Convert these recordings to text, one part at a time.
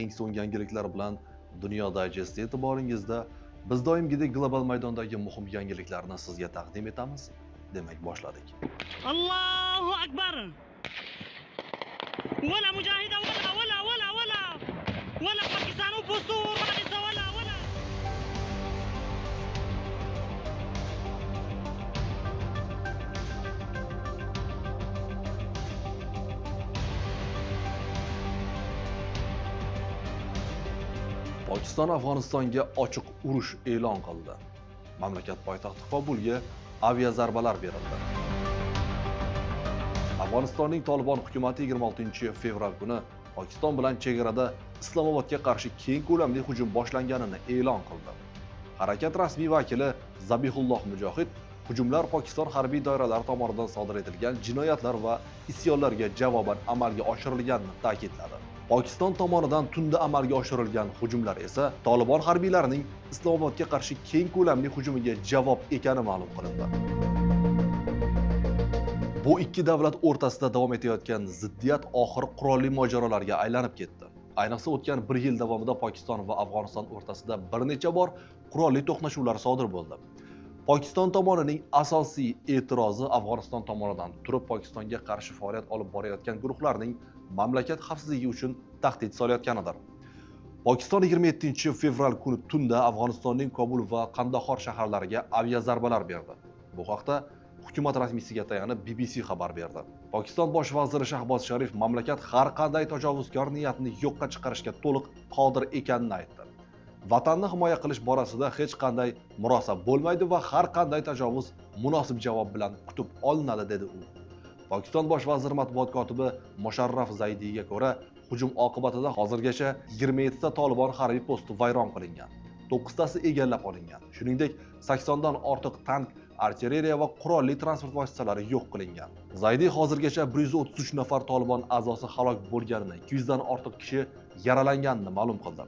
Eng so'nggi yangiliklar bilan Dunyo Digest e'tiboringizda. Biz doimgidek global maydondagi muhim yangiliklarni sizga taqdim etamiz. Demak, boshladik. Allohu akbar. Wala mujahida wala wala wala wala wala Pakistan pusur wala wala. Pokiston Afg'onistonga ochiq urush e'lon qildi. Mamlakat poytaxti Kobulga aviazarbalar berildi. Afg'onistonning Tolibon hukumati 26-fevral kuni Pokiston bilan chegarada Islomobodga qarshi keng ko'lamli hujum boshlanganini e'lon qildi. Harakat rasmiy vakili Zabihulloh Mujohid hujumlar Pokiston harbiy doiralari tomonidan sodir etilgan jinoyatlar va isyonlarga javoban amalga oshirilganini ta'kidladi. Pokiston tomonidan tunda amalga oshirilgan hujumlar esa Tolibon harbiylarining Islomobodga qarshi keng ko'lamli hujumiga javob ekani ma'lum qilindi. Bu ikki davlat o'rtasida davom etayotgan ziddiyat oxiri qurolli mojarolarga aylanib ketdi. Ayniqsa o'tgan bir yil davomida Pokiston va Afg'oniston o'rtasida bir necha bor qurolli to'qnashuvlar sodir bo'ldi. Pokiston tomonining asosiy e'tirozi Afg'oniston tomonidan turib Pokistonga qarshi faoliyat olib borayotgan guruhlarning mamlakat xavfsizligi uchun tahdid solayotganidir. Pokiston 27-fevral kuni tunda Afg'onistonning Kobul va Qandahor shaharlariga aviazarbalar berdi. Bu haqda hukumat rasmiysiga tayanib BBC xabar berdi. Pokiston bosh vaziri Shahboz Sharif mamlakat har qanday tajovuzkor niyatni yo'qqa chiqarishga to'liq qodir ekanini aytdi. Vatanni himoya qilish borasida hech qanday murosa bo'lmaydi va har qanday tajovuz munosib javob bilan kutib olinadi, dedi u. Pokiston bosh vaziri matbuot kotibi Musharraf Zaydiyga ko'ra, hujum oqibatida hozirgacha 27 ta Tolibon harbiy posti vayron qilingan, 9 tasi egallab olingan. Shuningdek, 80 dan ortiq tank, artilleriya va qurolli transport vositalari yo'q qilingan. Zaydiy hozirgacha 133 nafar Tolibon a'zosi halok bo'lganini, 200 dan ortiq kishi yaralanganini ma'lum qildi.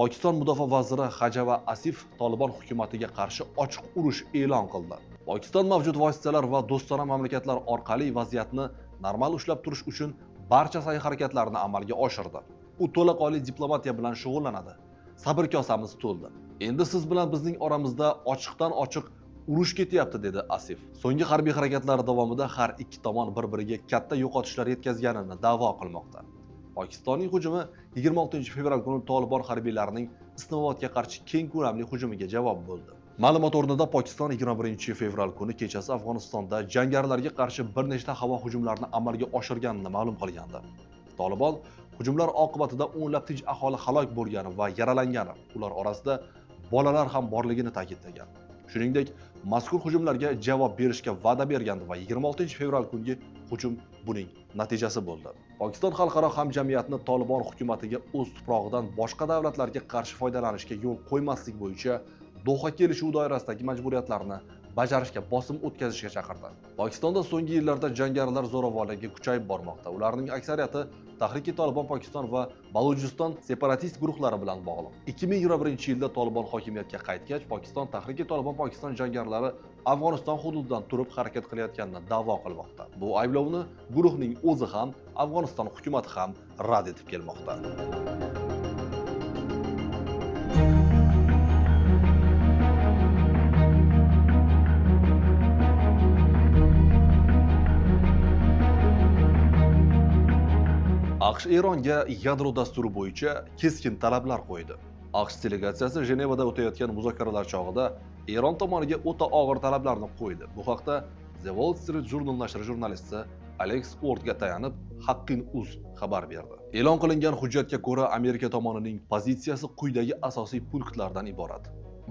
Pokiston mudofaa vaziri Xajava Asif Tolibon hukumatiga qarshi ochiq urush e'lon qildi. Pokiston mavjud vositalar va do'stona mamlakatlar orqali vaziyatni normal ushlab turish uchun barcha sa'y-harakatlarni amalga oshirdi. U to'laqonli diplomatiya bilan shug'ullanadi. Sabr kosamiz to'ldi. Endi siz bilan bizning oramizda ochiqdan ochiq urush ketyapti, dedi Asif. So'nggi harbiy harakatlar davomida har ikki tomon bir-biriga katta yo'qotishlar yetkazganini da'vo qilmoqda. Pokistonning hujumi 26-fevral kuni Tolibon harbiylarining Islomobodga qarshi keng ko'lamli hujumiga javob bo'ldi. Ma'lumot o'rnida Pokiston 21-fevral kuni kechasi Afg'onistonda jangarilarga qarshi bir nechta havo hujumlarini amalga oshirganini ma'lum qilgandi. Tolibon hujumlar oqibatida o'nlab tinch aholi halok bo'lgani va yaralangani, ular orasida bolalar ham borligini ta'kidlagan. Shuningdek, mazkur hujumlarga javob berishga va'da bergandi va 26-fevral kungi hujum buning natijasi bo'ldi. Pokiston xalqaro hamjamiyatni Tolibon hukumatiga o'z tuprog'idan boshqa davlatlarga qarshi foydalanishga yo'l qo'ymaslik bo'yicha Doha kelishuvi doirasidagi majburiyatlarni bajarishga bosim o'tkazishga chaqirdi. Pokistonda so'nggi yillarda jangarilar zo'ravonligi kuchayib bormoqda. Ularning aksariyati Tahriki Tolibon Pokiston va Balujiston separatist guruhlari bilan bog'liq. 2021-yilda Tolibon hokimiyatga qaytgach, Pokiston Tahriki Tolibon Pokiston jangarilari Afg'oniston hududidan turib harakat qilayotganini da'vo qilmoqda. Bu ayblovni guruhning o'zi ham, Afg'oniston hukumati ham rad etib kelmoqda. AQSh Eronga yadro dasturi bo'yicha keskin talablar qo'ydi. AQSh delegatsiyasi Jenevada o'tayotgan muzokaralar chog'ida Eron tomoniga o'ta og'ir talablarni qo'ydi. Bu haqda The Wall Street Journal nashri jurnalisti Alex Ordga tayanib Haqqin.uz xabar berdi. E'lon qilingan hujjatga ko'ra, Amerika tomonining pozitsiyasi quyidagi asosiy punktlardan iborat.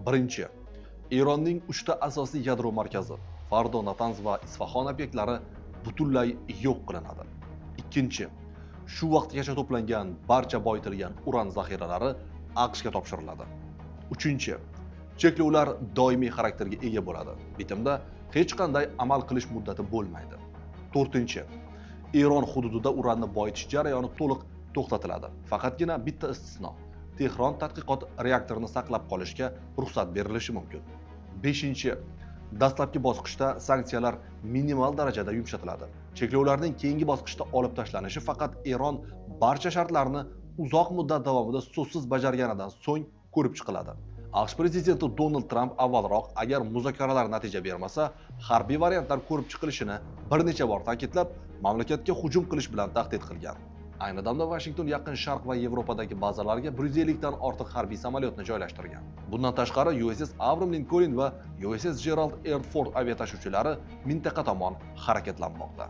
Birinchi, Eronning 3 ta asosiy yadro markazi Fardo, Natanz va Isfahan obyektlari butunlay yo'q qilinadi. Ikkinchi, shu vaqtgacha to'plangan barcha boyitilgan uran zaxiralari AQShga topshiriladi. Uchinchi, cheklovlar doimiy xarakterga ega bo'ladi. Bitimda hech qanday amal qilish muddati bo'lmaydi. To'rtinchi, Eron hududida uranni boyitish jarayoni to'liq to'xtatiladi. Faqatgina bitta istisno: Tehron tadqiqot reaktorini saqlab qolishga ruxsat berilishi mumkin. Beshinchi, dastlabki bosqichda sanksiyalar minimal darajada yumshatiladi. Cheklovlarning keyingi bosqichda olib tashlanishi faqat Eron barcha shartlarni uzoq muddat davomida so'zsiz bajarganidan so'ng ko'rib chiqiladi. AQSh prezidenti Donald Tramp avvalroq agar muzokaralar natija bermasa, harbiy variantlar ko'rib chiqilishini bir necha bor ta'kidlab, mamlakatga hujum qilish bilan tahdid qilgan. Ayni damda Vashington Yaqin Sharq va Yevropadagi bazalarga 150 dan ortiq harbiy samolyotni joylashtirgan. Bundan tashqari USS Abraham Lincoln va USS Gerald R. Ford aviatashuvchilari mintaqa tomon harakatlanmoqda.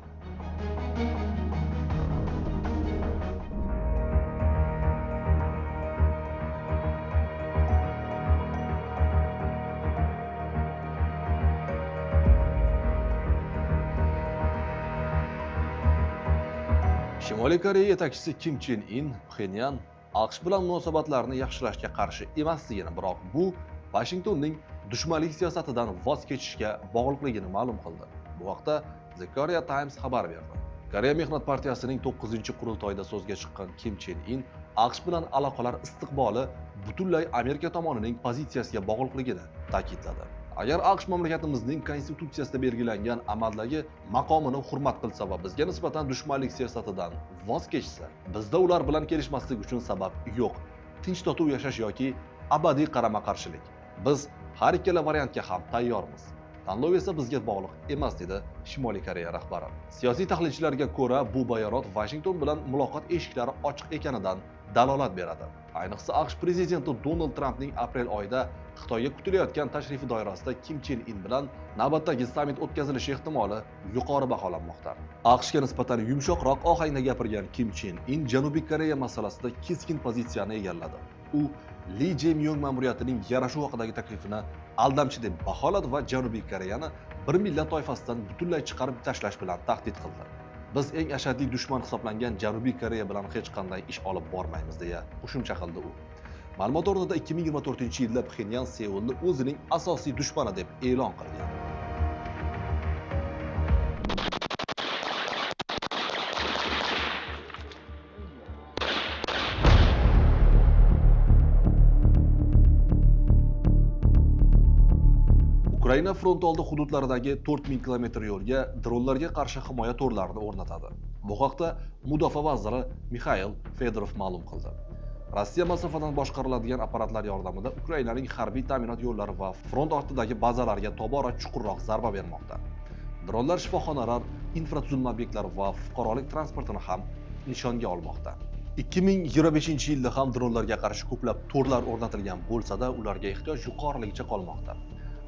Shimoliy Koreya yetakchisi Kim Chen In Pxenyan AQSh bilan munosabatlarni yaxshilashga qarshi emasligini, biroq bu Vashingtonning dushmanlik siyosatidan voz kechishga bog'liqligini ma'lum qildi. Bu haqda The Korea Times xabar berdi. Koreya Mehnat partiyasining 9-qurultoyida so'zga chiqqan Kim Chen In AQSh bilan aloqalar istiqboli butunlay Amerika tomonining pozitsiyasiga bog'liqligini ta'kidladi. Agar AQSh mamlakatimizning konstitutsiyasida belgilangan amaldagi maqomini hurmat qilsa va bizga nisbatan dushmanlik siyosatidan voz kechsa, bizda ular bilan kelishmaslik uchun sabab yo'q. Tinch totuv yashash yoki abadiy qarama-qarshilik. Biz har ikkala variantga ham tayyormiz. Tanlov esa bizga bog'liq emas, dedi Shimoliy Koreya rahbari. Siyosiy tahlilchilarga ko'ra, bu bayonot Vashington bilan muloqot eshiklari ochiq ekanidan dalolat beradi. Ayniqsa AQSh prezidenti Donald Trampning aprel oyida Xitoyga kutilayotgan tashrifi doirasida Kim Chen In bilan navbatdagi sammit o'tkazilishi ehtimoli yuqori baholanmoqda. AQShga nisbatan yumshoqroq ohangda gapirgan Kim Chen In Janubiy Koreya masalasida keskin pozitsiyani egalladi. U Li Jae-myung ma'muriyatining yarashuv haqidagi taklifini aldamchi deb baholadi va Janubiy Koreyani bir millat toifasidan butunlay chiqarib tashlash bilan tahdid qildi. Biz eng ashaddiy dushman hisoblangan Janubiy Koreya bilan hech qanday ish olib bormaymiz, deya qo'shimcha qildi u. Ma'lumot o'rnida 2024-yilda Pxenyan Seulni o'zining asosiy dushmani deb e'lon qilgan. Ukraina front oldi hududlaridagi 4000 kilometr yo'lga dronlarga qarshi himoya to'rlarini o'rnatadi. Bu haqda Mudofaa vaziri Mixail Fedorov ma'lum qildi. Rossiya masofadan boshqariladigan apparatlar yordamida Ukrainaning harbiy ta'minot yo'llari va front ortidagi bazalarga tobora chuqurroq zarba bermoqda. Dronlar shifoxonalar, infratuzilma obyektlari va fuqarolik transportini ham nishonga olmoqda. 2025-yilda ham dronlarga qarshi ko'plab to'rlar o'rnatilgan bo'lsa-da, ularga ehtiyoj yuqoriligicha qolmoqda.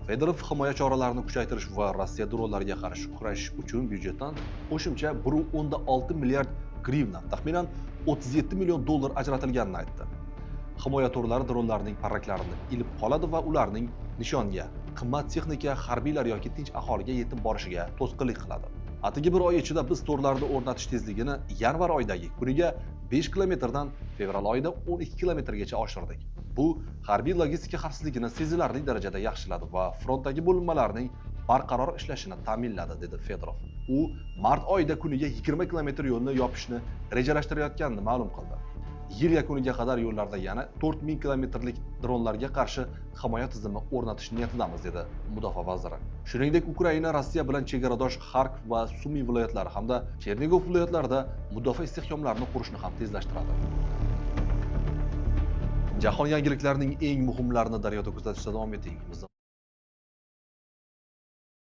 Fedorov himoya choralarini kuchaytirish va Rossiya dronlariga qarshi kurashish uchun byudjetdan qo'shimcha 1.6 milliard grivna, taxminan 37 million dollar ajratilganini aytdi. Himoya to'rlari dronlarning parraklarini ilib qoladi va ularning nishonga, qimmat texnika, harbiylar yoki tinch aholiga yetib borishiga to'sqinlik qiladi. Atigi bir oy ichida biz to'rlarni o'rnatish tezligini yanvar oyidagi kuniga 5 kilometrdan fevral oyida 12 kilometrgacha oshirdik. Bu harbiy logistika xavfsizligini sezilarli darajada yaxshiladi va frontdagi bo'linmalarning barqaror ishlashini ta'minladi, dedi Fedorov. U mart oyida kuniga 20 kilometr yo'lni yopishni rejalashtirayotganini ma'lum qildi. Yil yakuniga qadar yo'llarda yana 4000 kilometrlik dronlarga qarshi himoya tizimi o'rnatish niyatidamiz, dedi mudofaa vaziri. Shuningdek, Ukraina Rossiya bilan chegaradosh Xarkov va Sumi viloyatlari hamda Chernigov viloyatlarida mudofaa istehkomlarini qurishni ham tezlashtiradi. Jahon yangiliklarining eng muhimlarini Daryoda kuzatishda davom eting.